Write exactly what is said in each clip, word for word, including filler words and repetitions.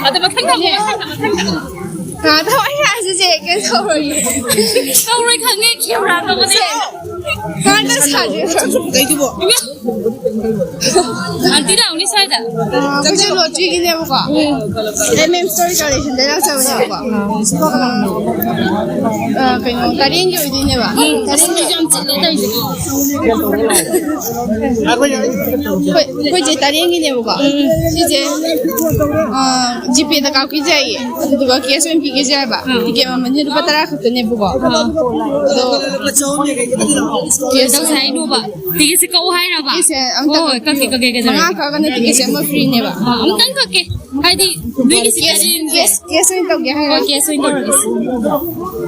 ꯑꯗꯣ ꯃꯊꯪ ꯊꯝꯃꯣ, ꯃꯊꯪ ꯊꯝꯃꯣ, ꯃꯊꯪ ꯊꯝꯃꯣ꯫ ꯉꯥꯏꯍꯥꯛꯇꯪ ꯑꯩ ꯍꯥꯏꯁꯤꯁꯦ ꯀꯩꯅꯣ ꯇꯧꯔꯣꯏꯌꯦ꯫ ꯇꯧꯔꯣꯏ ꯈꯪꯉꯦ, ꯀꯦꯃꯦꯔꯥ ꯇꯧꯕꯅꯦ꯫ ꯉꯥꯏꯍꯥꯛꯇꯪ ꯁꯥꯒꯦ꯫ ꯀꯩꯗꯨꯕꯣ? ꯑꯟꯇꯤ ꯂꯥꯎꯅꯤ ꯁ꯭ꯋꯥꯏꯗ꯫ ꯑꯩꯈꯣꯏꯁꯦ ꯂꯣꯇ꯭ꯔꯤꯒꯤꯅꯦꯕꯀꯣ꯫ ꯑꯦꯝ ꯑꯦꯝ ꯁ꯭ꯇꯣꯔꯤ ꯀꯂꯦꯛꯁꯟꯗ ꯂꯥꯛꯆꯕꯅꯦꯕꯀꯣ꯫ ꯑ, ꯀꯩꯅꯣ, ꯇꯔꯦꯠꯀꯤ ꯑꯣꯏꯗꯣꯏꯅꯦꯕ꯫ ꯎꯝ, ꯑꯁ, ꯃꯤꯁꯨ ꯌꯥꯝ ꯆꯤꯜꯂꯦ ꯇꯧꯔꯤꯁꯦ꯫ ꯑꯩꯈꯣꯏ, ꯑꯩꯈꯣꯏ ꯆꯦ ꯇꯔꯦꯠꯀꯤꯅꯦꯕꯀꯣ꯫ ꯎꯝ꯫ ꯁꯤꯁꯦ, ꯑ, ꯖꯤꯄꯦꯗ ꯀꯥꯞꯈꯤꯁꯦ ꯍꯥꯏꯌꯦ꯫ ꯑꯗꯨꯗꯨꯒ ꯀꯦꯁ ꯑꯣꯏꯅ ꯄꯤꯒꯦꯁꯦ ꯍꯥꯏꯕ꯫ ꯎꯝ꯫ ꯇꯤꯀꯦꯠ ꯃꯃꯜꯁꯦ ꯂꯨꯄꯥ ꯇꯔꯥ ꯈꯛꯇꯅꯦꯕꯀꯣ꯫ ꯑꯥ꯫ ꯑꯗꯣ ꯀꯦꯁ ꯇꯧꯁꯦ ꯍꯥꯏꯅꯣꯕ? ꯇꯤꯀꯦꯠꯁꯦ ꯀꯛꯎ ꯍꯥꯏꯔꯕ? ꯇꯤꯀꯦꯠꯁꯦ ꯑꯝꯇ ꯍꯣꯏ, ꯍꯣꯏ, ꯀꯛꯀꯦ, ꯀꯛꯀꯦ, ꯀꯛꯀꯦ, ꯀꯛꯀꯦ꯫ ꯃꯉꯥ ꯀꯛꯑꯒꯅ ꯇꯤꯀꯦꯠꯁꯦ ꯑꯃ ꯐ꯭ꯔꯤꯅꯦꯕ꯫ ꯑꯥ, ꯑꯃꯨꯛꯇꯪ ꯀꯛꯀꯦ꯫ ꯍꯥꯏꯗꯤ, ꯅꯣꯏꯒꯤ ꯀꯦꯁ, ꯁꯤꯗꯗꯤ ꯀꯦꯁ, ꯀꯦꯁ ꯑꯣꯏꯅ ꯇꯧꯒꯦ ꯍꯥꯏꯔꯣ? ꯍꯣꯏ, ꯀꯦꯁ ꯑꯣꯏꯅ ꯇꯧꯔꯒꯦ꯫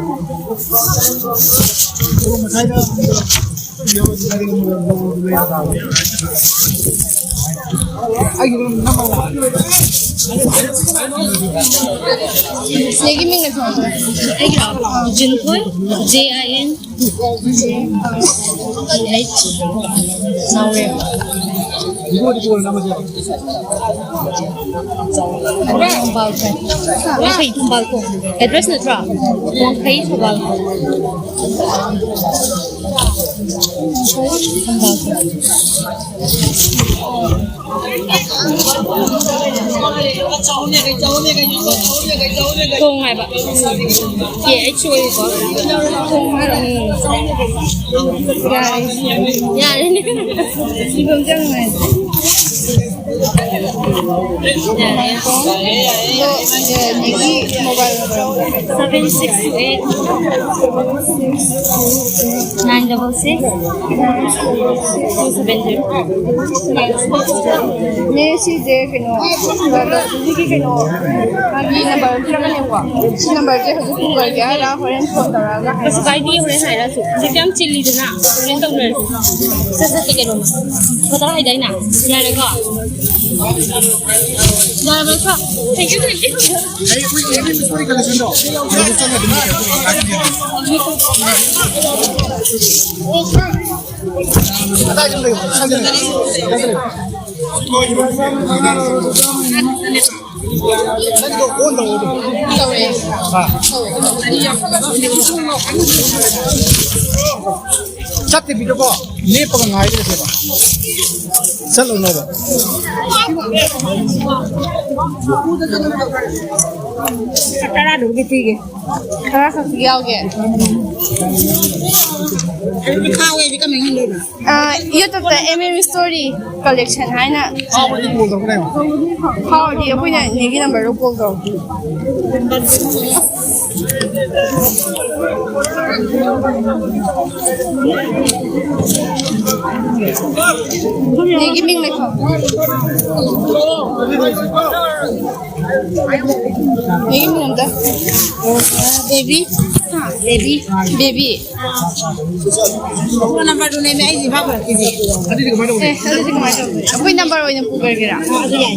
ꯆꯦꯒꯤ ꯃꯤꯡ ꯂꯩꯊꯣꯛꯑꯣ꯫ ꯑꯩꯒꯤꯔꯣ? ꯖꯤꯟꯊꯣꯏ, J I N H, ꯅꯥꯎꯔꯦꯝ꯫ ꯊꯧꯕꯥꯜ ꯁꯥꯏ꯫ ꯋꯥꯡꯈꯩ ꯊꯧꯕꯥꯜ ꯀꯣ꯫ ꯑꯦꯗ꯭ꯔꯦꯁ ꯅꯠꯇ꯭ꯔꯣ? ꯋꯥꯡꯈꯩ ꯊꯧꯕꯥꯜ꯫ ꯊꯧꯕꯥꯜ ꯁꯥꯏ꯫ ꯊꯣꯡ ꯍꯥꯏꯕ꯫ ꯀꯦ ꯑꯩꯆ ꯑꯣꯏꯀꯣ꯫ ꯊꯣꯡ ꯍꯥꯏꯕ꯫ ꯎꯝ꯫ ꯌꯥꯔꯦ꯫ ꯌꯥꯔꯦ꯫ ꯁꯤꯐꯝ ꯆꯪꯉꯦ꯫ ꯌꯥꯔꯦ꯫ ꯑꯗꯣ, ꯑꯦ, ꯅꯤꯒꯤ mobile number. Seven six two eight nine double six two seven zero꯫ ꯅꯦ, ꯁꯤꯁꯦ ꯀꯩꯅꯣ, ꯍꯧꯖꯤꯛꯀꯤ ꯀꯩꯅꯣ, ꯃꯥꯒꯤ ꯅꯝꯕꯔ ꯄꯤꯔꯛꯀꯅꯦꯕꯀꯣ꯫ ꯁꯤ ꯅꯝꯕꯔꯁꯦ ꯍꯧꯖꯤꯛ ꯄꯨꯈ꯭ꯔꯒꯦ ꯍꯥꯏꯔ ꯍꯣꯔꯦꯟ ꯐꯣꯟ ꯇꯧꯔꯛꯑꯒ ꯍꯥꯏꯔꯣ? ꯀꯩꯁꯨ ꯀꯥꯏꯗꯦ, ꯍꯣꯔꯦꯟ ꯍꯥꯏꯔꯛꯑꯁꯨ꯫ ꯍꯧꯖꯤꯛꯇꯤ ꯌꯥꯝ ꯆꯤꯜꯂꯤꯗꯅ, ꯍꯣꯔꯦꯟ ꯇꯧꯅꯔꯁꯤ꯫ ꯁꯠ ꯁꯠ ꯀꯩꯅꯣ꯫ ꯂꯨꯄꯥ ꯇꯔꯥ ꯍꯥꯏꯗꯥꯏꯅꯦ? ꯌꯥꯔꯦꯀꯣ? ꯌꯥꯔꯕ ꯅꯠꯇ꯭ꯔꯣ? Thank you, thank you. ꯑꯗꯥꯏꯗ ꯂꯩꯌꯨ, ꯑꯗꯥꯏꯗ ꯂꯩꯌꯨ꯫ ꯆꯠꯇꯕꯤꯗꯀꯣ ꯂꯦꯞꯄꯒ ꯉꯥꯏꯔꯒ ꯆꯠꯂꯣ꯫ ꯆꯠꯂꯨꯅꯣꯕ꯫ ꯇꯔꯥꯗꯨꯕꯨꯗꯤ ꯄꯤꯒꯦ꯫ ꯈꯔ ꯈꯛ ꯌꯥꯎꯒꯦ꯫ ꯈꯥꯎꯋꯦꯗꯤ ꯀꯃꯥꯏꯅ ꯍꯟꯗꯣꯏꯕ? ꯑꯥ, YouTube-ꯇ M M Story Collection ꯍꯥꯏꯅ꯫ ꯐꯥꯎꯔꯗꯤ ꯑꯩꯈꯣꯏꯅ ꯅꯦꯒꯤ number-ꯗꯣ call ꯇꯧꯔꯛꯀꯦ꯫ ꯅꯦꯒꯤ ꯃꯤꯡ ꯂꯩꯈꯣ꯫ ꯅꯦꯒꯤ ꯃꯤꯡ ꯑꯝꯇ꯫ ꯕꯦꯕꯤ꯫ ꯕꯦꯕꯤ꯫ ꯕꯦꯕꯤ꯫ ꯐꯣꯟ ꯅꯝꯕꯔꯗꯨꯅꯦꯃꯦ ꯑꯩꯁꯦ ꯏꯝꯐꯥꯜ ꯄꯨꯔꯛꯇꯣꯏꯁꯦ꯫ ꯑꯦ, ꯑꯗꯨꯗꯤ ꯀꯃꯥꯏꯅ ꯇꯧꯅꯤ? ꯑꯦ, ꯑꯗꯨꯗꯤ ꯀꯃꯥꯏꯅ ꯇꯧꯅꯤ? ꯑꯩꯈꯣꯏ number ꯑꯣꯏꯅ ꯄꯨꯈ꯭ꯔꯒꯦꯔꯥ? ꯑꯥ, ꯑꯗꯨ ꯌꯥꯏ꯫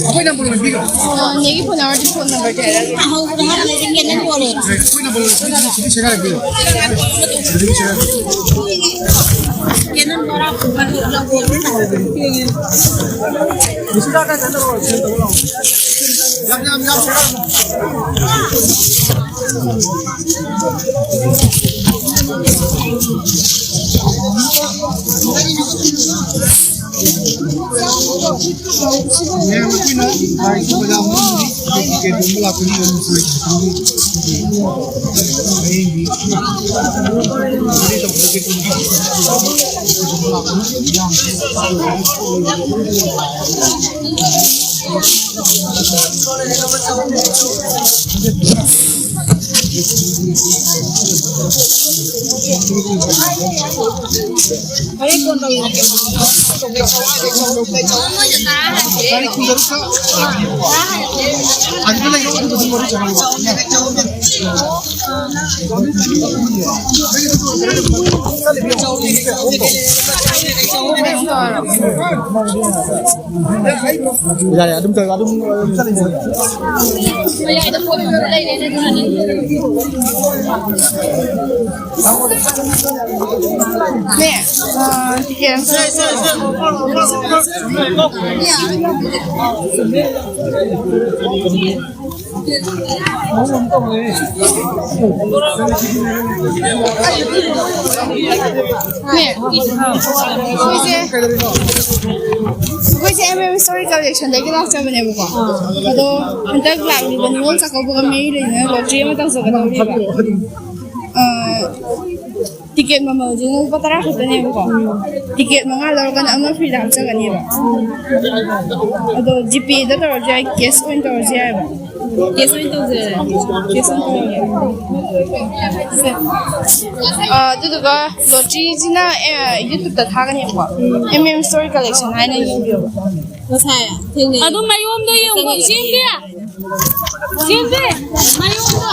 ꯑꯩꯈꯣꯏ number ꯑꯣꯏꯅ ꯄꯤꯈ꯭ꯔꯣ꯫ ꯑꯥ, ꯅꯦꯒꯤ phone number-ꯗꯤ phone number-ꯗꯤ ꯍꯥꯏꯔꯛꯑꯒꯦ꯫ ꯑꯍꯧꯕꯗ ꯍꯥꯟꯅ ꯂꯩꯔꯤꯉꯩ ꯅꯪ ꯌꯣꯜꯂꯦ꯫ ꯑꯩꯈꯣꯏ number ꯑꯣꯏꯅ ꯄꯤꯈ꯭ꯔꯣ, ꯁꯤꯗꯤ ꯁꯦꯒꯥꯏꯔꯛꯄꯤꯔꯣ꯫ ꯁꯤꯗꯤ ꯁꯦꯒꯥꯏꯔꯛꯄꯤꯔꯣ꯫ ꯀꯦꯅꯟ ꯕꯣꯔꯥ ꯄꯨꯈꯠꯂꯒ ꯌꯣꯜꯂꯦ꯫ ꯌꯥꯝ, ꯌꯥꯝ, ꯌꯥꯝ ꯁꯦꯒꯥꯏꯔꯛꯄꯤꯔꯣ꯫ ꯌꯥꯔꯦ, ꯑꯗꯨꯝ ꯇꯧꯔꯒ ꯑꯗꯨꯝ, ꯑꯗꯨꯝ ꯆꯠꯂꯁꯤ꯫ ꯅꯦ, ꯑ, ticket ꯑꯝꯇ ꯅꯦ, ꯑꯩꯈꯣꯏꯁꯦ ꯑꯩꯈꯣꯏꯁꯦ ꯑꯦꯝ ꯑꯦꯝ ꯁ꯭ꯇꯣꯔꯤ ꯀꯂꯦꯛꯁꯟꯗꯒꯤ ꯂꯥꯛꯆꯕꯅꯦꯕꯀꯣ꯫ ꯑꯗꯣ ꯍꯟꯗꯛ ꯂꯥꯛꯂꯤꯕ ꯅꯤꯉꯣꯜ ꯆꯥꯛꯀꯧꯕꯒ ꯃꯔꯤ ꯂꯩꯅꯅ ꯂꯣꯇ꯭ꯔꯤ ꯑꯃ ꯇꯧꯖꯒꯗꯧꯔꯤꯕ꯫ ꯑ, ꯇꯤꯀꯦꯠ ꯃꯃꯜꯁꯤꯅ ꯂꯨꯄꯥ ꯇꯔꯥ ꯈꯛꯇꯅꯦꯕꯀꯣ꯫ ꯇꯤꯀꯦꯠ ꯃꯉꯥ ꯂꯧꯔꯒꯅ ꯑꯃ ꯐ꯭ꯔꯤꯗ ꯍꯥꯞꯆꯒꯅꯦꯕ꯫ ꯑꯗꯣ ꯖꯤꯄꯦꯗ ꯇꯧꯔꯁꯨ ꯌꯥꯏ, ꯀꯦꯁ ꯑꯣꯏꯅ ꯇꯧꯔꯁꯨ ꯌꯥꯏꯑꯕ꯫ ꯀꯦꯁ ꯑꯣꯏꯅ ꯇꯧꯖꯔꯦ꯫ ꯀꯦꯁ ꯑꯣꯏꯅ ꯇꯧꯔꯒꯦ꯫ ꯑ, ꯑꯗꯨꯗꯨꯒ ꯂꯣꯇ꯭ꯔꯤꯁꯤꯅ, ꯑꯦ, ꯌꯨꯇ꯭ꯌꯨꯕꯇ ꯊꯥꯒꯅꯦꯕꯀꯣ꯫ ꯑꯦꯝ ꯑꯦꯝ ꯁ꯭ꯇꯣꯔꯤ ꯀꯂꯦꯛꯁꯟ ꯍꯥꯏꯅ ꯌꯦꯡꯕꯤꯌꯣꯕ꯫ ꯉꯁꯥꯏ ꯊꯦꯡꯅꯩ꯫ ꯑꯗꯨꯝ ꯃꯌꯣꯝꯗꯣ ꯌꯦꯡꯉꯨꯀꯣ, ꯏꯆꯦ ꯏꯟꯗꯤ꯫ ꯏꯆꯦ ꯏꯟꯗꯤ, ꯃꯌꯣꯝꯗꯣ꯫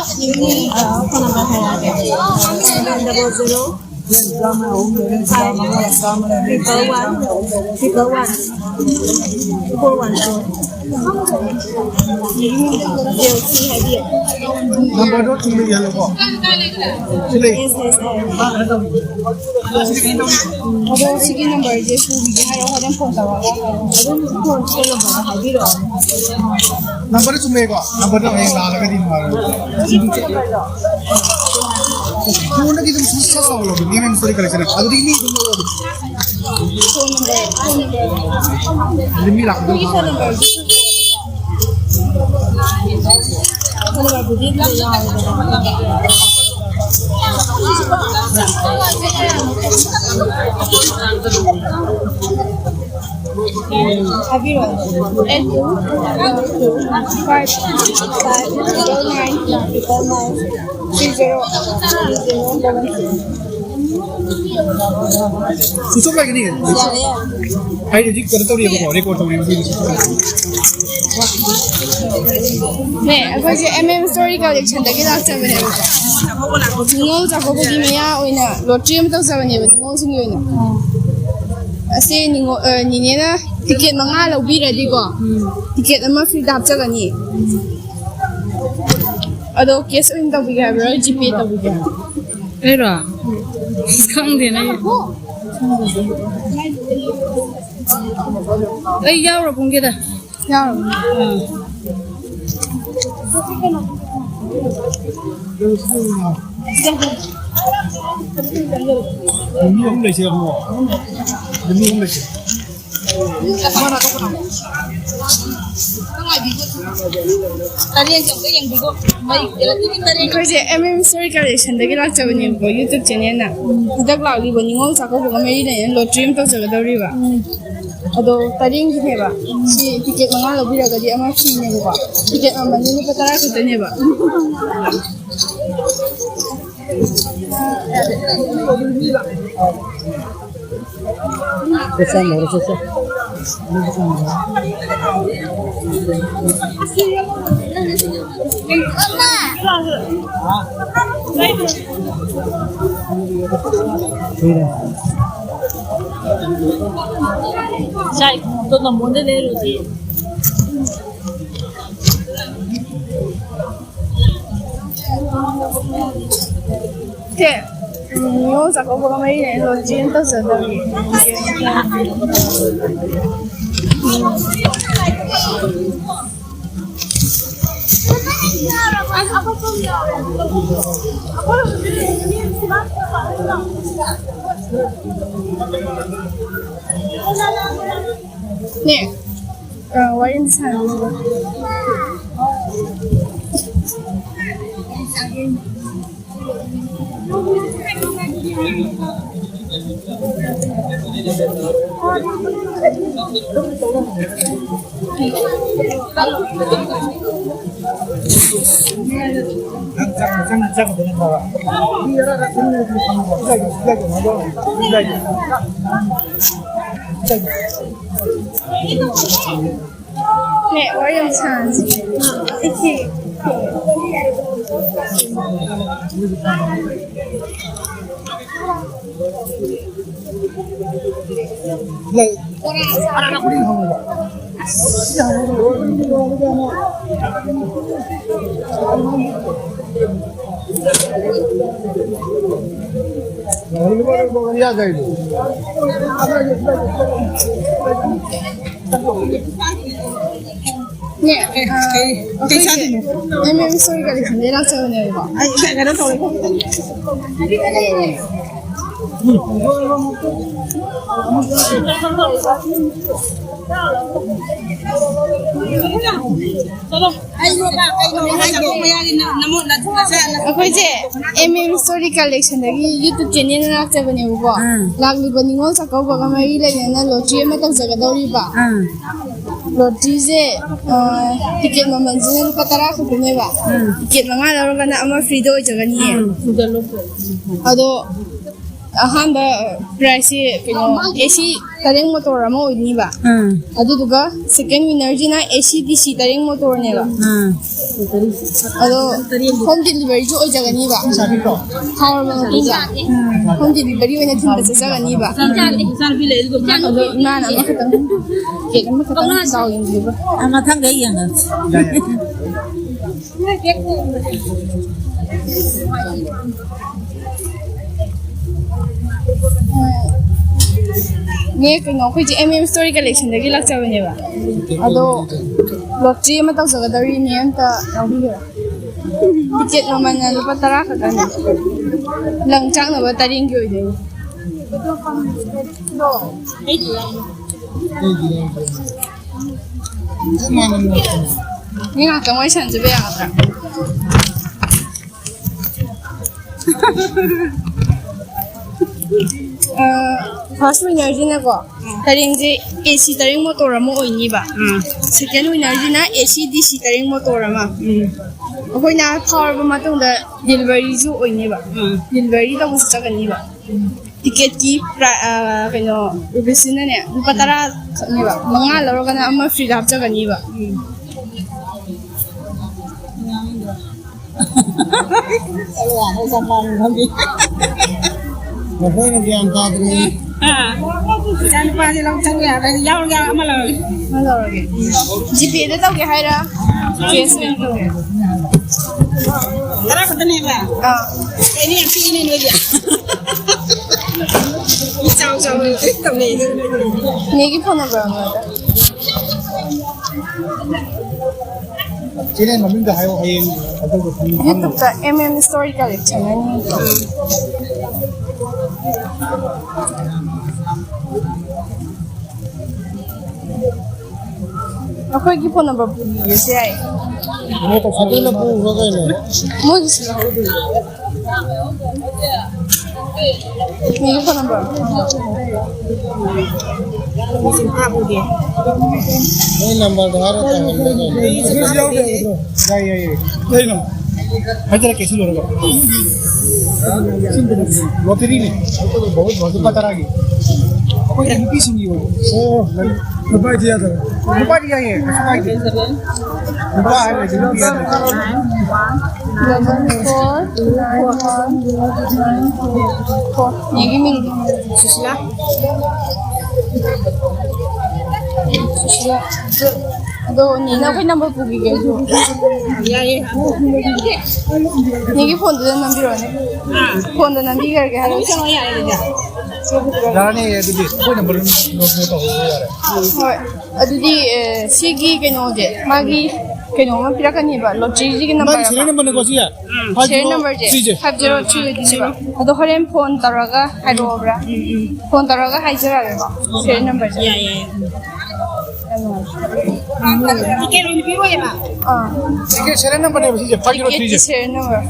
ꯑ, ꯐꯣꯟ ꯅꯝꯕꯔ ꯍꯥꯏꯔꯛꯑꯒꯦ꯫ Double zero triple one, triple one, four one four. Jio ꯁꯤ ꯍꯥꯏꯕꯤꯌꯣ꯫ ꯅꯝꯕꯔꯗꯣ ꯆꯨꯝꯅ ꯏꯍꯜꯂꯣꯀꯣ꯫ ꯁꯤ ꯂꯩ꯫ ꯑꯦꯁ ꯑꯦꯁ ꯑꯥꯏ꯫ ꯑꯗꯣ ꯁꯤꯒꯤ ꯅꯝꯕꯔꯁꯦ ꯄꯨꯕꯤꯒꯦ ꯍꯥꯏꯔꯣ, ꯍꯣꯔꯦꯟ ꯐꯣꯟ ꯇꯧꯔꯛꯑꯣ ꯍꯥꯏꯔꯣ꯫ ꯑꯗꯨꯝ ꯐꯣꯟ ꯅꯝꯕꯔꯗ ꯍꯥꯏꯕꯤꯔꯛꯑꯣ꯫ ꯅꯝꯕꯔꯗꯣ ꯆꯨꯝꯃꯦꯀꯣ? ꯅꯝꯕꯔꯗꯣ ꯍꯌꯦꯡ ꯂꯥꯛꯑꯒꯗꯤ ꯅꯨꯡꯉꯥꯏꯔꯣꯏ꯫ ꯐꯣꯟꯗꯒꯤ ꯑꯗꯨꯝ ꯁꯠ ꯁꯠ ꯇꯧꯍꯜꯂꯣ ꯑꯗꯨꯝ, ꯑꯦꯝ ꯑꯦꯝ ꯁ꯭ꯇꯣꯔꯤ ꯀꯂꯦꯛꯁꯟ꯫ ꯑꯗꯨꯗꯒꯤ ꯃꯤ ꯑꯗꯨꯝ ꯂꯧꯔꯣ ꯑꯗꯨꯝ꯫ Phone number, phone number. ꯑꯗꯨ ꯃꯤ ꯂꯥꯛꯄꯗꯣ ꯑꯩꯈꯣꯏꯒꯤ ꯐꯣꯟ ꯅꯝꯕꯔꯁꯤ, ꯐꯣꯟ ꯅꯝꯕꯔꯕꯨꯗꯤ ꯑꯗꯨꯗ ꯌꯥꯎꯔꯦꯗꯅ꯫ ꯍꯥꯏꯕꯤꯔꯛꯑꯣ꯫ Eight two two five five triple nine triple nine three zero three zero double three. Switch of ꯂꯩꯒꯅꯤ꯫ ꯌꯥꯔꯦ, ꯌꯥꯔꯦ꯫ ꯑꯩ ꯍꯧꯖꯤꯛ ꯀꯩꯅꯣ ꯇꯧꯔꯤꯕꯀꯣ, ꯔꯦꯀꯣꯔꯗ ꯇꯧꯔꯤꯕ꯫ ꯅꯦ, ꯑꯩꯈꯣꯏꯁꯦ ꯑꯦꯝ ꯑꯦꯝ ꯁ꯭ꯇꯣꯔꯤ ꯀꯂꯦꯛꯁꯟꯗꯒꯤ ꯂꯥꯛꯆꯕꯅꯦꯕꯀꯣ꯫ ꯅꯤꯉꯣꯜ ꯆꯥꯛꯀꯧꯕꯒꯤ ꯃꯌꯥ ꯑꯣꯏꯅ ꯂꯣꯇ꯭ꯔꯤ ꯑꯃ ꯇꯧꯖꯕꯅꯦꯕ, ꯅꯤꯉꯣꯜꯁꯤꯡꯒꯤ ꯑꯣꯏꯅ꯫ ꯑꯁꯤ ꯅꯤꯉꯣꯜ, ꯑ, ꯅꯤꯅꯦꯅ ꯇꯤꯀꯦꯠ ꯃꯉꯥ ꯂꯧꯕꯤꯔꯗꯤꯀꯣ, ꯇꯤꯀꯦꯠ ꯑꯃ ꯐ꯭ꯔꯤꯗ ꯍꯥꯞꯆꯒꯅꯤ꯫ ꯑꯗꯣ ꯀꯦꯁ ꯑꯣꯏꯅ ꯇꯧꯕꯤꯒꯦ ꯍꯥꯏꯕ꯭ꯔꯣ, ꯖꯤꯄꯦ ꯇꯧꯕꯤꯒꯦ ꯍꯥꯏꯕ꯭ꯔꯣ? ꯑꯩꯔꯣ? ꯑꯁ, ꯈꯪꯗꯦꯅꯦ꯫ ꯑꯩ ꯌꯥꯎꯔꯕꯣ ꯀꯦꯗ? ꯌꯥꯎꯔꯕꯣ? ꯑꯥ꯫ ꯃꯤ ꯑꯍꯨꯝ ꯂꯩꯁꯦ, ꯑꯍꯨꯝ꯫ ꯃꯤ ꯑꯍꯨꯝ ꯂꯩꯁꯦ꯫ ꯇꯔꯦꯠꯁꯦ ꯑꯝꯇ ꯌꯦꯡꯕꯤꯒꯣ꯫ ꯃꯩ ꯀꯦꯔꯛꯇꯒꯤ ꯇꯔꯦꯠ꯫ ꯑꯩꯈꯣꯏꯁꯦ ꯑꯦꯝ ꯑꯦꯝ ꯁ꯭ꯇꯣꯔꯤ ꯀꯂꯦꯛꯁꯟꯗꯒꯤ ꯂꯥꯛꯆꯕꯅꯦꯕꯀꯣ, ꯌꯨꯇ꯭ꯌꯨꯕ ꯆꯦꯅꯦꯜꯅ꯫ ꯍꯟꯗꯛ ꯂꯥꯛꯂꯤꯕ ꯅꯤꯉꯣꯜ ꯆꯥꯛꯀꯧꯕꯒ ꯃꯔꯤ ꯂꯩꯅꯅ ꯂꯣꯇ꯭ꯔꯤ ꯑꯃ ꯇꯧꯖꯒꯗꯧꯔꯤꯕ꯫ ꯑꯗꯣ ꯇꯔꯦꯠꯀꯤꯅꯦꯕ꯫ ꯁꯤ ꯇꯤꯀꯦꯠ ꯃꯉꯥ ꯂꯧꯕꯤꯔꯒꯗꯤ ꯑꯃ ꯐ꯭ꯔꯤꯅꯦꯕꯀꯣ꯫ ꯇꯤꯀꯦꯠ ꯃꯃꯜꯗꯤ ꯂꯨꯄꯥ ꯇꯔꯥ ꯈꯛꯇꯅꯦꯕ꯫ ꯁꯥꯏ ꯈꯣꯡꯎꯞꯇꯣ ꯅꯝꯕꯣꯟꯗ ꯂꯩꯔꯨꯁꯤ꯫ ꯁꯦ, ꯎꯝ, ꯅꯤꯉꯣꯜ ꯆꯥꯛꯀꯧꯕꯒ ꯃꯔꯤ ꯂꯩꯅꯅ ꯂꯣꯇ꯭ꯔꯤ ꯑꯃ ꯇꯧꯖꯗꯧꯔꯤ꯫ ꯅꯦ, ꯑ, ꯋꯥꯔꯤ ꯑꯃ ꯁꯥꯟꯅꯁꯤꯕ꯫ 네, ꯋꯥꯔꯤ ꯌꯥꯝ ꯁꯥꯟꯅꯁꯤ꯫ ꯅꯦ, ꯑ, ꯑꯩꯈꯣꯏꯁꯦ ꯑꯦꯝ ꯑꯦꯝ ꯏꯁꯇꯣꯔꯤ ꯀꯂꯦꯛꯁꯟꯗꯩ ꯂꯥꯛꯆꯕꯅꯦꯕꯀꯣ꯫ ꯑꯩ ꯀꯩꯅꯣ ꯇꯧꯔꯦ꯫ ꯑꯩꯈꯣꯏꯁꯦ ꯑꯦꯝ ꯑꯦꯝ ꯏꯁꯇꯣꯔꯤ ꯀꯂꯦꯛꯁꯟꯗꯒꯤ ꯌꯨꯇꯨꯕ ꯆꯦꯅꯦꯜꯗ ꯂꯥꯛꯆꯕꯅꯦꯕꯀꯣ꯫ ꯎꯝ꯫ ꯂꯥꯛꯂꯤꯕ ꯅꯤꯉꯣꯜ ꯆꯥꯛꯀꯧꯕꯒ ꯃꯔꯤ ꯂꯩꯅꯅ ꯂꯣꯇ꯭ꯔꯤ ꯑꯃ ꯇꯧꯖꯒꯗꯧꯔꯤꯕ꯫ ꯎꯝ꯫ ꯂꯣꯇ꯭ꯔꯤꯁꯦ, ꯑ, ꯇꯤꯀꯦꯠ ꯃꯃꯜꯁꯤꯅ ꯂꯨꯄꯥ ꯇꯔꯥ ꯈꯛꯇꯅꯦꯕ꯫ ꯎꯝ꯫ ꯇꯤꯀꯦꯠ ꯃꯉꯥ ꯂꯧꯔꯒꯅ ꯑꯃ ꯐ꯭ꯔꯤꯗ ꯑꯣꯏꯖꯒꯅꯤꯌꯦ꯫ ꯎꯝ꯫ ꯑꯗꯣ ꯑꯍꯥꯟꯕ ꯄ꯭ꯔꯥꯏꯖꯁꯦ ꯀꯩꯅꯣ, ꯑꯦ ꯁꯤ ꯇꯔꯦꯡ ꯃꯣꯇꯣꯔ ꯑꯃ ꯑꯣꯏꯅꯤꯕ꯫ ꯎꯝ꯫ ꯑꯗꯨꯗꯨꯒ ꯁꯦꯀꯦꯟ ꯋꯤꯅꯔꯁꯤꯅ ꯑꯦ ꯁꯤ ꯗꯤ ꯁꯤ ꯇꯔꯦꯡ ꯃꯣꯇꯣꯔꯅꯦꯕ꯫ ꯎꯝ꯫ ꯑꯗꯣ ꯍꯣꯝ ꯗꯤꯂꯤꯚꯔꯤꯁꯨ ꯑꯣꯏꯖꯒꯅꯤꯕ꯫ ꯐꯥꯎꯔꯕ ꯃꯇꯨꯡꯗ ꯎꯝ꯫ ꯍꯣꯝ ꯗꯤꯂꯤꯚꯔꯤ ꯑꯣꯏꯅ ꯊꯤꯟꯕ ꯆꯠꯆꯒꯅꯤꯕ꯫ ꯑꯗꯣ ꯏꯃꯥꯅ ꯑꯃꯈꯛꯇꯪ, ꯀꯦꯛ ꯑꯃꯈꯛꯇꯪ ꯆꯥꯎ ꯌꯦꯡꯕꯤꯕ꯫ ꯑ, ꯃꯊꯪꯗ ꯑꯩ ꯌꯦꯡꯉꯒꯦ꯫ ꯅꯦ, ꯀꯩꯅꯣ, ꯑꯩꯈꯣꯏꯁꯦ ꯑꯦꯝ ꯑꯦꯝ ꯏꯁꯇꯣꯔꯤ ꯀꯂꯦꯛꯁꯟꯗꯒꯤ ꯂꯥꯛꯆꯕꯅꯦꯕ꯫ ꯑꯗꯣ ꯂꯣꯇ꯭ꯔꯤ ꯑꯃ ꯇꯧꯖꯒꯗꯧꯔꯤꯅꯦ, ꯑꯝꯇ ꯌꯥꯎꯕꯤꯒꯦꯔꯥ? ꯇꯤꯀꯦꯠ ꯃꯃꯜꯅ ꯂꯨꯄꯥ ꯇꯔꯥ ꯈꯛꯇꯅꯦ꯫ ꯂꯪ ꯆꯥꯛꯅꯕ ꯇꯔꯦꯡꯒꯤ ꯑꯣꯏꯗꯣꯏꯅꯦ꯫ ꯃꯤ ꯉꯥꯛꯇꯪ ꯋꯥꯔꯤ ꯁꯥꯟꯅꯖꯕ ꯌꯥꯒꯗ꯭ꯔꯥ? ꯐꯥꯔꯁ ꯋꯤꯅꯔꯁꯤꯅꯀꯣ, ꯇꯔꯦꯡꯁꯦ ꯑꯦ ꯁꯤ ꯇꯔꯦꯡ ꯃꯣꯇꯣꯔ ꯑꯃ ꯑꯣꯏꯅꯤꯕ꯫ ꯎꯝ꯫ ꯁꯦꯀꯦꯟ ꯋꯤꯅꯔꯁꯤꯅ ꯑꯦ ꯁꯤ ꯗꯤ ꯁꯤ ꯇꯔꯦꯡ ꯃꯣꯇꯣꯔ ꯑꯃ꯫ ꯎꯝ꯫ ꯑꯩꯈꯣꯏꯅ ꯐꯥꯎꯔꯕ ꯃꯇꯨꯡꯗ ꯗꯤꯂꯤꯚꯔꯤꯁꯨ ꯑꯣꯏꯅꯤꯕ꯫ ꯎꯝ꯫ ꯗꯤꯂꯤꯚꯔꯤ ꯇꯧꯕꯁꯨ ꯆꯠꯀꯅꯤꯕ꯫ ꯇꯤꯀꯦꯠꯀꯤ ꯄ꯭ꯔꯥꯏ-, ꯑ, ꯀꯩꯅꯣ, ꯔꯨꯄꯤꯁꯁꯤꯅꯅꯦ, ꯂꯨꯄꯥ ꯇꯔꯥ ꯈꯛꯅꯦꯕ꯫ ꯃꯉꯥ ꯂꯧꯔꯒꯅ ꯑꯃ ꯐ꯭ꯔꯤꯗ ꯍꯥꯞꯆꯒꯅꯤꯕ꯫ ꯎꯝ꯫ ꯃꯈꯣꯏꯅ ꯒ꯭ꯌꯥꯟ ꯇꯥꯗ꯭ꯔꯦ꯫ ꯑꯥ꯫ ꯏꯆꯥꯅꯨꯄꯥꯁꯦ ꯂꯧ ꯆꯠꯂꯨ ꯌꯥꯕ꯭ꯔꯥ? ꯌꯥꯎꯔꯒꯦ, ꯑꯃ ꯂꯧꯔꯒꯦ꯫ ꯑꯃ ꯂꯧꯔꯒꯦ꯫ ꯖꯤꯄꯦꯗ ꯇꯧꯒꯦ ꯍꯥꯏꯔ? ꯀꯦꯁ ꯑꯣꯏꯅ ꯇꯧꯒꯦ? ꯇꯔꯥ ꯈꯛꯇꯅꯦꯕ? ꯑꯥ꯫ ꯑꯩꯗꯤ ꯌꯥꯝ ꯄꯤꯛꯏꯅꯦ ꯅꯣꯏꯗꯤ꯫ ꯃꯤ ꯆꯥꯎ ꯆꯥꯎꯅ ꯇꯧꯅꯩ꯫ ꯅꯦꯒꯤ ꯐꯣꯟ ꯅꯝꯕꯔ ꯑꯃ꯫ ꯆꯦꯅꯦꯜ ꯃꯃꯤꯡꯗꯣ ꯍꯥꯏꯌꯣ, ꯍꯌꯦꯡ ꯑꯗꯨꯒ ꯈꯪꯉꯤ꯫ YouTube-ꯇ M M Story Collection ꯍꯥꯏꯅ ꯌꯦꯡꯉꯣ꯫ ꯑꯩꯈꯣꯏꯒꯤ phone number ꯄꯨꯕꯤꯔꯁꯨ ꯌꯥꯏ꯫ ꯑꯗꯨꯅ ꯄꯨꯈ꯭ꯔꯣ ꯀꯩꯅꯣ꯫ ꯃꯣꯏꯒꯤꯁꯨ ꯂꯧꯍꯧꯗꯣꯏꯅꯦ꯫ ꯅꯪꯒꯤ phone number? ꯅꯣꯏ numberꯗꯣ ꯍꯥꯏꯔꯣ, ꯇꯧꯍꯜꯂꯣ ꯀꯩꯅꯣ꯫ ꯑꯩꯁꯨ ꯌꯥꯎꯗꯦ꯫ ꯌꯥꯏ, ꯌꯥꯏ, ꯌꯥꯏ꯫ ꯀꯩꯅꯣ? ꯍꯥꯏꯖꯔꯛꯀꯦ, ꯁꯤ ꯂꯣꯏꯔꯒ꯫ Lotteryꯅꯦ꯫ ꯂꯨꯄꯥ ꯇꯔꯥꯒꯤ꯫ ꯑꯩꯈꯣꯏ ꯅꯨꯄꯤꯁꯤꯡꯒꯤ ꯑꯣꯏꯕ꯫ ꯑꯣ, ꯅꯨꯄꯥꯗꯤ ꯌꯥꯗꯕ꯫ ꯅꯨꯄꯥꯗꯤ ꯌꯥꯏꯌꯦ, ꯀꯩꯁꯨ ꯀꯥꯏꯗꯦ꯫ ꯅꯨꯄꯥ ꯍꯥꯏꯔꯗꯤ ꯅꯨꯄꯤ ꯌꯥꯗꯦ꯫ Double four nine one nine four. ꯅꯦꯒꯤ ꯃꯤꯡꯗꯤ? ꯁꯨꯁꯤꯂꯥ꯫ ꯁꯨꯁꯤꯂꯥ꯫ ꯑꯗꯣ ꯅꯦꯅ ꯑꯩꯈꯣꯏ number ꯄꯨꯕꯤꯒꯦ ꯑꯩꯁꯨ꯫ ꯌꯥꯏꯌꯦ꯫ ꯅꯦꯒꯤ phoneꯗꯨꯗ ꯅꯝꯕꯤꯔꯣꯅꯦ꯫ ꯑꯥ꯫ Phoneꯗ ꯅꯝꯕꯤꯈ꯭ꯔꯒꯦ ꯍꯥꯏꯔꯣ꯫ ꯑꯗꯨꯝ ꯆꯪꯉꯣ ꯌꯥꯔꯦ ꯑꯗꯨꯗꯤ꯫ ꯌꯥꯔꯅꯤ ꯑꯗꯨꯗꯤ꯫ ꯑꯩꯈꯣꯏ number ꯑꯗꯨꯝ note, note ꯇꯧꯍꯧꯕ ꯌꯥꯔꯦ꯫ ꯍꯣꯏ꯫ ꯑꯗꯨꯗꯤ, ꯑꯦ, ꯁꯤꯒꯤ ꯀꯩꯅꯣꯁꯦ, ꯃꯥꯒꯤ ꯀꯩꯅꯣ ꯑꯃ ꯄꯤꯔꯛꯀꯅꯤꯕ, lotteryꯒꯤ number ꯃꯥꯒꯤ serial ꯑꯃ꯫ Numberꯅꯦꯀꯣ ꯁꯤꯁꯦ? Serial numberꯁꯦ five zero three J. Five zero three ꯑꯣꯏꯗꯣꯏꯅꯦꯕ꯫ ꯑꯗꯣ ꯍꯣꯔꯦꯟ phone ꯇꯧꯔꯒ ꯍꯥꯏꯔꯛꯑꯣꯕ꯭ꯔꯥ? Phone ꯇꯧꯔꯒ ꯍꯥꯏꯖꯔꯛꯑꯒꯦꯀꯣ, serial numberꯁꯦ꯫ ꯌꯥꯏ, ꯌꯥꯏ꯫ ꯌꯥꯝ ꯅꯨꯡꯉꯥꯏꯔꯦ꯫ Ticket ꯑꯣꯏꯅ ꯄꯤꯔꯣꯏꯕ? ꯑꯥ꯫ Ticket serial numberꯅꯦꯕ ꯁꯤꯁꯦ, five zero three ꯖꯦ꯫ Ticketꯀꯤ serial number꯫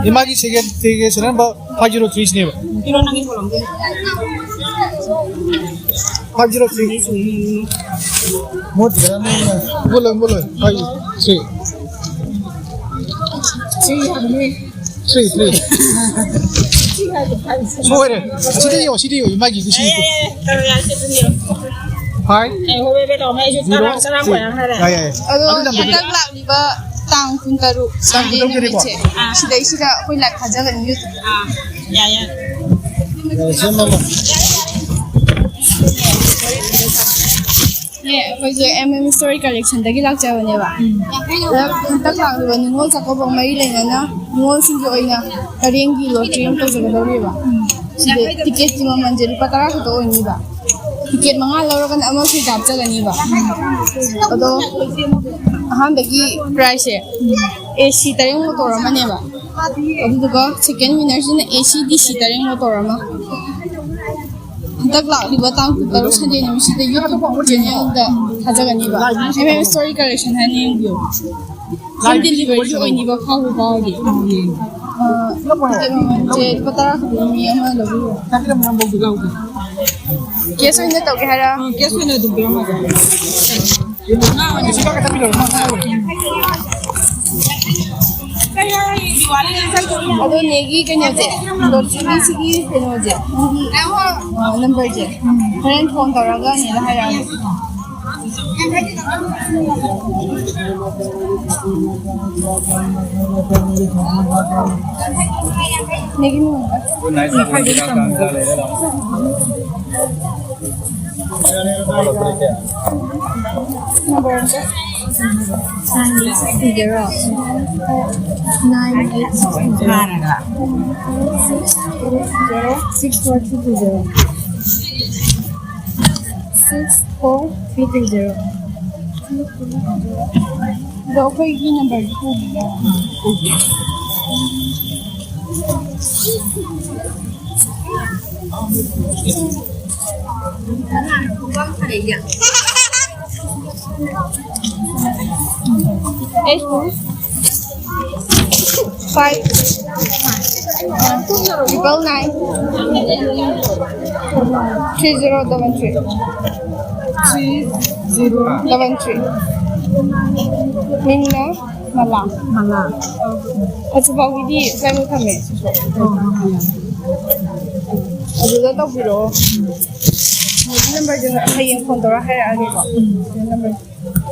ꯏꯃꯥꯒꯤ ticket, ticket serial number five zero three ꯁꯤꯅꯦꯕ꯫ ꯀꯩꯅꯣ ꯅꯪꯒꯤ ꯊꯣꯛꯂꯝꯗꯣꯏꯅꯦ꯫ Five zero three꯫ ꯃꯣꯠ ꯌꯥꯝꯃꯦ꯫ ꯃꯨꯠꯂꯣꯏ, ꯃꯨꯠꯂꯣꯏ꯫ Five three꯫ Three ꯍꯥꯏꯕꯅꯦ꯫ Three, three꯫ Three ꯍꯥꯏꯕ five꯫ ꯁꯣꯏꯔꯦ꯫ ꯁꯤꯗ ꯌꯦꯡꯉꯣ, ꯁꯤꯗ ꯌꯦꯡꯉꯣ꯫ ꯏꯃꯥꯒꯤ ꯁꯤ꯫ ꯑꯦ, ꯑꯦ, ꯑꯦ, ꯇꯧꯔꯦ, ꯌꯥꯔꯦ, ꯁꯤꯗ ꯌꯦꯡꯉꯣ꯫ Five꯫ ꯑꯦ, ꯍꯣꯏ, ꯍꯣꯏ, ꯍꯣꯏ, ꯇꯧꯔꯝꯃꯦ꯫ ꯑꯩꯁꯨ ꯆꯔꯥꯡ, zero ꯆꯔꯥꯡ three꯫ ꯈꯣꯏꯔꯥꯡ ꯍꯥꯏꯔꯦ꯫ ꯌꯥꯏ, ꯌꯥꯏ, ꯌꯥꯏ꯫ ꯑꯗꯣ ꯑꯗꯨ ꯂꯝꯕꯤ ꯍꯟꯗꯛ ꯂꯥꯛꯂꯤꯕ ꯇꯥꯡ ꯀꯨꯟꯇꯔꯨꯛ, ꯇꯥꯡ Sunday ꯀꯨꯟꯇꯔꯨꯛꯇꯅꯤꯀꯣ? ꯅꯨꯃꯤꯠꯁꯦ, ꯑꯥ꯫ ꯁꯤꯗꯩꯁꯤꯗ ꯑꯩꯈꯣꯏ live ꯊꯥꯖꯒꯅꯤ YouTube꯫ ꯑꯥ, ꯌꯥꯏ, ꯌꯥꯏ꯫ ꯌꯥꯏ, ꯁꯦꯝꯃꯝꯃꯣ꯫ ꯅꯦ, ꯑꯩꯈꯣꯏꯁꯦ M M Story Collectionꯗꯒꯤ ꯂꯥꯛꯆꯕꯅꯦꯕ꯫ ꯎꯝ꯫ ꯑꯗ ꯍꯟꯗꯛ ꯂꯥꯛꯂꯤꯕ ꯅꯤꯉꯣꯜ ꯆꯥꯛꯀꯧꯕ ꯃꯔꯤ ꯂꯩꯅꯅ ꯅꯤꯉꯣꯜꯁꯤꯡꯒꯤ ꯑꯣꯏꯅ ꯄꯔꯦꯡꯒꯤ lottery ꯑꯃ ꯇꯧꯖꯒꯗꯧꯔꯤꯕ꯫ ꯎꯝ꯫ ꯁꯤꯗ ticketꯀꯤ ꯃꯃꯜꯁꯦ ꯂꯨꯄꯥ ꯇꯔꯥ ꯈꯛꯇ ꯑꯣꯏꯅꯤꯕ꯫ ꯇꯤꯀꯦꯠ ꯃꯉꯥ ꯂꯧꯔꯒꯅ ꯑꯃ ꯐ꯭ꯔꯤꯗ ꯍꯥꯞꯆꯒꯅꯤꯕ꯫ ꯑꯗꯣ ꯑꯍꯥꯟꯕꯒꯤ ꯄ꯭ꯔꯥꯏꯖꯁꯦ ꯑꯦ ꯁꯤ ꯇꯔꯦꯠ ꯃꯣꯇꯣꯔ ꯑꯃꯅꯦꯕ꯫ ꯑꯗꯨꯗꯨꯒ ꯁꯦꯀꯦꯟ ꯋꯤꯟꯅꯔꯁꯤꯅ ꯑꯦ ꯁꯤ ꯗꯤ ꯁꯤ ꯇꯔꯦꯠ ꯃꯣꯇꯣꯔ ꯑꯃ꯫ ꯍꯟꯗꯛ ꯂꯥꯛꯂꯤꯕ ꯇꯥꯡ ꯀꯨꯟꯇꯔꯨꯛ ꯁꯟꯗꯦ ꯅꯨꯃꯤꯠꯁꯤꯗ YouTube ꯆꯦꯅꯦꯜꯗ ꯊꯥꯖꯒꯅꯤꯕ꯫ ꯑꯦꯝ ꯑꯦꯝ ꯁ꯭ꯇꯣꯔꯤ ꯀꯂꯦꯛꯁꯟ ꯍꯥꯏꯅ ꯌꯦꯡꯕꯤꯌꯨ꯫ ꯍꯣꯝ ꯗꯦꯂꯤꯚꯔꯤꯁꯨ ꯑꯣꯏꯅꯤꯕ ꯐꯥꯎꯕ ꯐꯥꯎꯔꯗꯤ꯫ ꯑꯥ, ꯇꯤꯀꯦꯠ ꯃꯃꯜꯁꯦ ꯂꯨꯄꯥ ꯇꯔꯥ ꯈꯛꯇꯅꯤ, ꯃꯤ ꯑꯃ ꯂꯧꯕꯤꯌꯣ꯫ ꯀꯦꯁ ꯑꯣꯏꯅ ꯇꯧꯒꯦ ꯍꯥꯏꯔ? ꯑꯥ, ꯀꯦꯁ ꯑꯣꯏꯅ ꯑꯗꯨꯝ ꯄꯤꯔꯝꯃꯒꯦ꯫ ꯑꯗꯣ ꯅꯦꯒꯤ ꯀꯩꯅꯣꯁꯦ, ꯗꯣꯂꯤꯒꯤꯁꯤꯒꯤ ꯀꯩꯅꯣꯁꯦ, ꯅꯪꯒꯤ, ꯑ, ꯅꯝꯕꯔꯁꯦ ꯍꯣꯔꯦꯟ ꯐꯣꯟ ꯇꯧꯔꯒ ꯅꯦꯗ ꯍꯥꯏꯔꯛꯑꯒꯦ꯫ ꯅꯦꯒꯤ ꯅꯝꯕꯔ꯫ ꯅꯝꯕꯔ ꯑꯝꯇ꯫ Nine eight six zero. Nine eight six zero. Six four three two zero. Six four three two zero. ꯑꯗꯣ ꯑꯩꯈꯣꯏꯒꯤ ꯅꯝꯕꯔꯗꯤ ꯄꯨꯕꯤꯔꯣ꯫ Eight two five triple nine three zero double three. Three zero double three. ꯃꯤꯡꯅ ꯃꯂꯥ꯫ ꯃꯂꯥ꯫ ꯑꯁꯤꯐꯥꯎꯒꯤꯗꯤ ꯀꯩꯅꯣ ꯊꯝꯃꯦ ꯁꯤꯁꯨ꯫ ꯑꯣ, ꯌꯥꯏ꯫ ꯑꯗꯨꯗ ꯇꯧꯕꯤꯔꯛꯑꯣ꯫ ꯅꯝꯕꯔꯁꯦ ꯍꯌꯦꯡ ꯐꯣꯟ ꯇꯧꯔ ꯍꯥꯏꯔꯛꯑꯒꯦꯀꯣ꯫ ꯎꯝ꯫ ꯅꯝꯕꯔ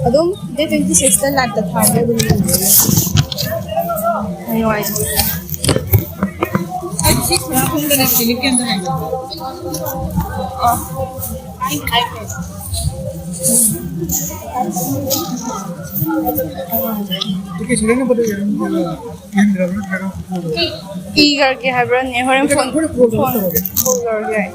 ꯑꯗꯨꯝ ꯗꯦꯠ ꯇ꯭ꯋꯦꯟꯇꯤ ꯁꯤꯛꯁꯇ ꯂꯥꯏꯞꯇ ꯊꯥꯕ ꯑꯗꯨꯝ ꯌꯦꯡꯕꯤꯌꯨ꯫ ꯌꯥꯝ ꯅꯨꯡꯉꯥꯏꯖꯩ꯫ ꯑꯩ ꯁꯤ ꯈꯨꯔꯥ ꯈꯣꯡꯗꯅ ꯔꯤꯂꯤꯐ ꯀꯦꯝꯗ ꯂꯩꯕ꯫ ꯑ꯫ ꯏꯈ꯭ꯔꯒꯦ ꯍꯥꯏꯕ꯭ꯔꯅꯦ? ꯍꯣꯔꯦꯟ ꯐꯣꯟ, ꯐꯣꯟ ꯀꯣꯜ ꯇꯧꯔꯒꯦ꯫